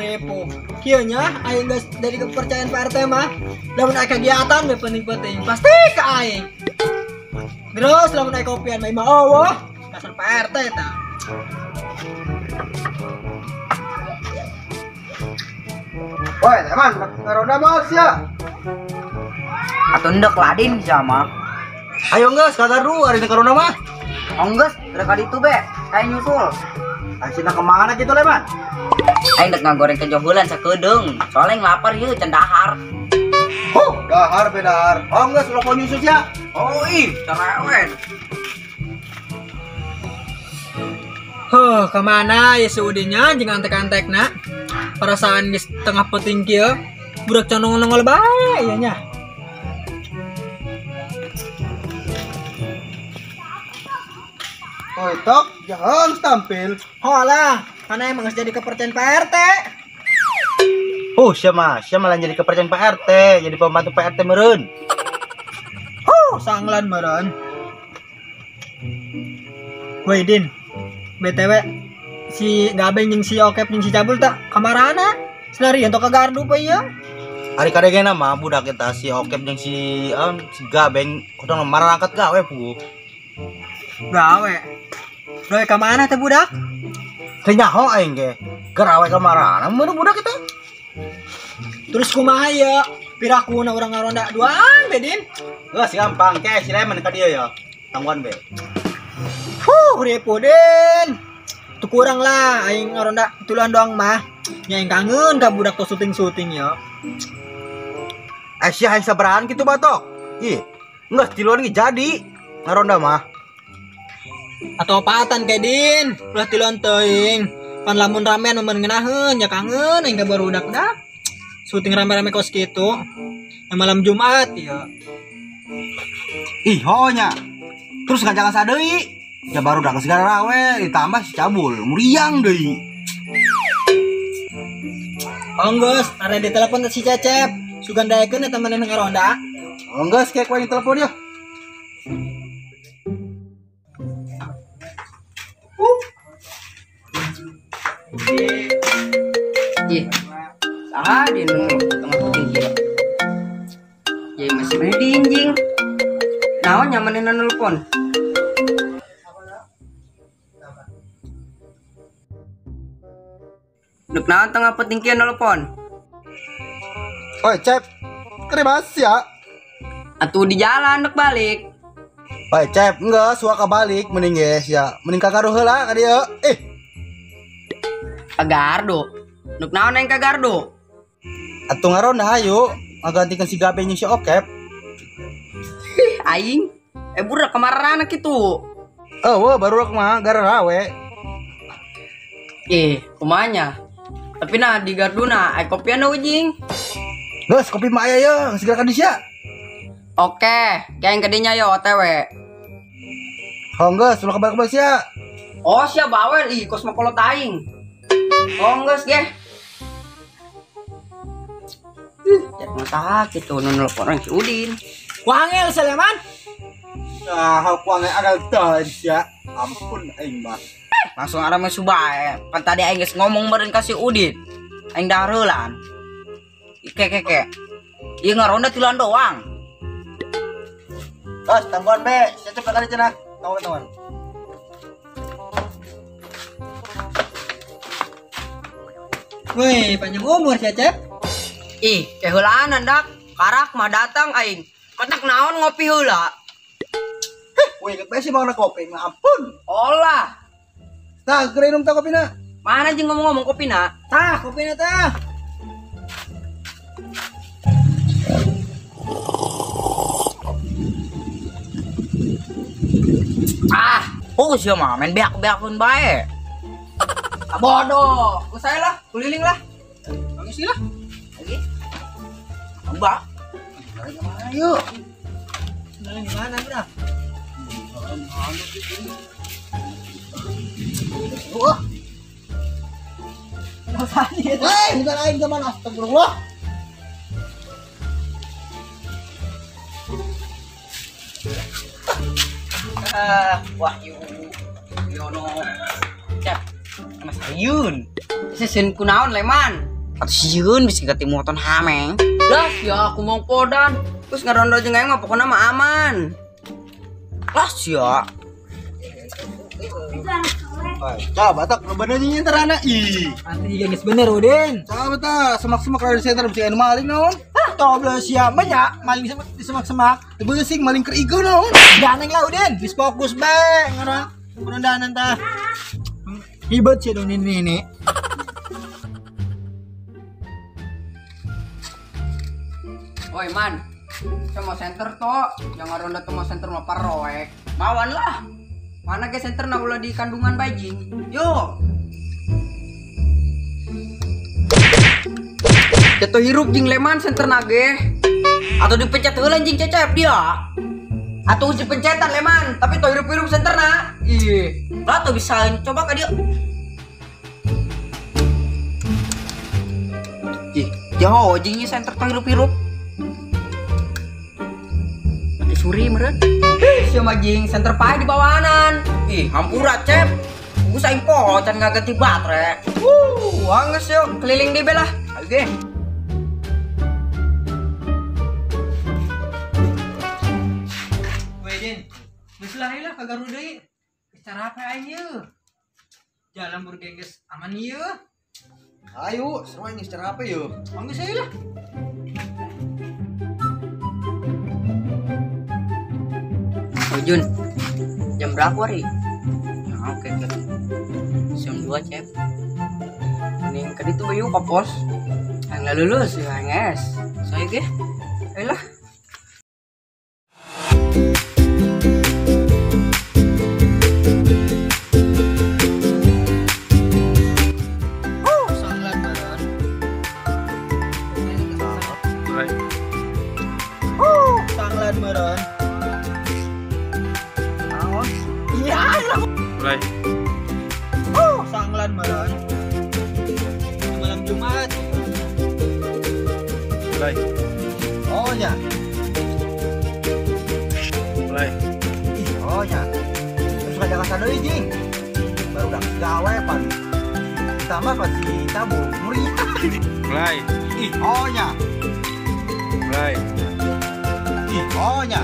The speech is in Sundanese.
Repo. Kieu nya aing geus dari kepercayaan Pak RT mah. Lamun aya kegiatan we penting-penting pasti ke aing. Terus lamun aya kopian mah imah eueuh. Dasar Pak RT eta. Woi, teman, ngaronda mah sia. Atuh endek ladin sama. Ayo geus ka gardu ari ngaronda mah. Oh geus, rek ka ditu be. Aing nyusul. Aing ke mana gitu leman? Aing dek ngagoreng kejoheulan sakedeung. Soalnya aing lapar ieu can dahar. Huh, dahar be dahar. Oh geus ulah kau nyusul sia. Oh ih, cerewet. Huh, kemana ya si Udinnya jeung antek-antekna? Perasaan geus tengah penting kieu, budak can nongol-nongol bae ieu nya. Oi tok, jangan tampil. Holah, karena emang geus jadi kepercayaan Pak RT. Oh, siapa? Siapa malah jadi kepercayaan Pak RT, jadi pembantu Pak RT meureun. Huh, sanglan meureun. Woi Din, BTW si Gabeng jeung si Okep jeung si Cabul tak kamarana? Selari untuk ke gardu pa ieu. Ari kadegena mah budak eta si Okep jeung si si Gabeng kudu marangkat gawe puguh. Gawe. Gawe ka mana teh budak? Teu nyaho aing ge. Gerawe ka marana mun budak eta. Terus kumaha ieu? Pirakuna urang ngaronda duaan be Din. Geus gampang ke si Leman ka dieu ya. Tangguan be. Huh, ripu Din. Tuh kurang lah aing ngaronda tuluan doang mah. Nya aing kangen ka budak tos syuting-syuting ya. Sia aing sabarahan kitu batok. Ih, geus tiluan ge jadi ngaronda mah. Atau apaan ke Din? Ulah tiluan teuing. Pan lamun ramean mun ngeunaheun nya kangen aing ka barudak-dak. Syuting rame-rame kos kitu. Yang malam Jumat ya. Ih, hooh nya. Terus ngajakan sadeui. Ya baru dah segala rawe ditambah si Cabul muriang deui. Oh geus, are ditelepon si Cecep. Sugan daekeun eta manehna ngaronda. Oh geus, kayak ku aing telepon ya. Ih, saha di nu tengah penting kieu. Ya masih mending jing. Naon nya manehna nelpon? Nuk naon tengah penting kieu nelpon? Oi, Cep. Terima ya. Atuh di jalan dek balik. Oi, Cep, enggak suka balik mending geus ya. Mending ka gardu heula ka dieu. Eh. Ka gardu. Nuk naon aing ka gardu? Atuh ngaronda hayu ngagantikeun si Gabeng jeung si Okep. Aing budak kamarana kitu. Eueuh, barudak mah gararawe. Ih, kumanya. Tapi nah di garduna aya kopian ujing. Geus kopi mah aya ye, segera ka disia. Oke, kayak kadinya yo OTW. Oh geus, ulah kebal-kebal sia. Oh sia bawel ih kos mah kolot aing. Oh geus ge. Ih, jangan mata kitu nu nelpon orang si Udin. Wangel Sleman. Nah, aku angel agak teh sia. Ampun aing mah. Langsung arah subae. Pan tadi aing geus ngomong meureun ka si Udin. Aing dahar heulaan. Ke. Ieu ngaronda tiluan doang. Tos, tangguan be. Sia cepet kali cenah. Tangguan. Woi, panjang umur sia, Cep. Ih, keheulaanan dak. Karak mah datang aing. Matak naon ngopi heula. Heh, woi, inget bae sih mau kopi, mah ampun. Olah. Tah, geura minum tah kopina. Mana jeung ngomong-ngomong kopina? Tah, kopina tah. Ah, oh sia mah main beak-beakun bae. Ah, bodoh. Ku saya lah, kuliling lah. Nangis lah. Lagi. Mbak. Ayo. Nah, gimana, Bro? Wah. Hei, bukan aing zaman astagfirullah. Wahyu Yono. Cep, Mas Ayun. Sesin kunaon leman. Atuh sieun bisi katimutan hameng. Lah sia aku mau podan. Terus ngarondo jeung aing mah pokona mah aman. Lah sia. Coba tak bener nya terana ih. Atuh juga geus bener Udin. Coba tah semak-semak dari center bisa anu maling naon. Tobleh siapa nya maling di semak-semak. Teu beusing maling keur ieu naon. Ganeng lah Udin, geus fokus bae ngaran penundaan tah. Ribet sih dong ini. Oi man, sama center to, yang ngaronda tuh mau center mah paroek. Mawan lah. Mana ge center na ulah di kandungan bajing. Yo. Jatuh hirup jeung leman center nage. Atau dipencet heula anjing cecep dia. Atau dipencetan leman, tapi tuh hirup-hirup center na. Ih, lah tuh bisa coba ka dia. Ih, jauh jeung center tuh hirup-hirup. Mati suri meureun. Sia mah jeung center pae di bawahanan. Ih, hampura cep. Geus aing poho can ngaganti baterai. Anggeus yuk keliling di belah. Oke. Weh Din, geus lah lah ka Garut deui. Geus cara apa aing ieu? Jalan burgeng geus aman ieu. Ayo, seru aing geus cara apa ieu? Anggeus ayo lah. Oh Jun, jam berapa hari? Ya oke, oke. Jam 2 cep. Ning kadi tuh bayu ke pos. Aing lulus ya aing es. Saya ge. Ayolah. Sanglan meureun. Sanglan meureun. Iya lah. Mulai. Sanglan meureun. Malam Jumat. Mulai. Oh nya. Mulai. Ih, oh nya. Terus ngajakan sadeui jeung. Baru udah gawe pan. Ditambah pan si cabul meriah. Mulai. Ih, oh nya. Mulai. Ih, oh nya.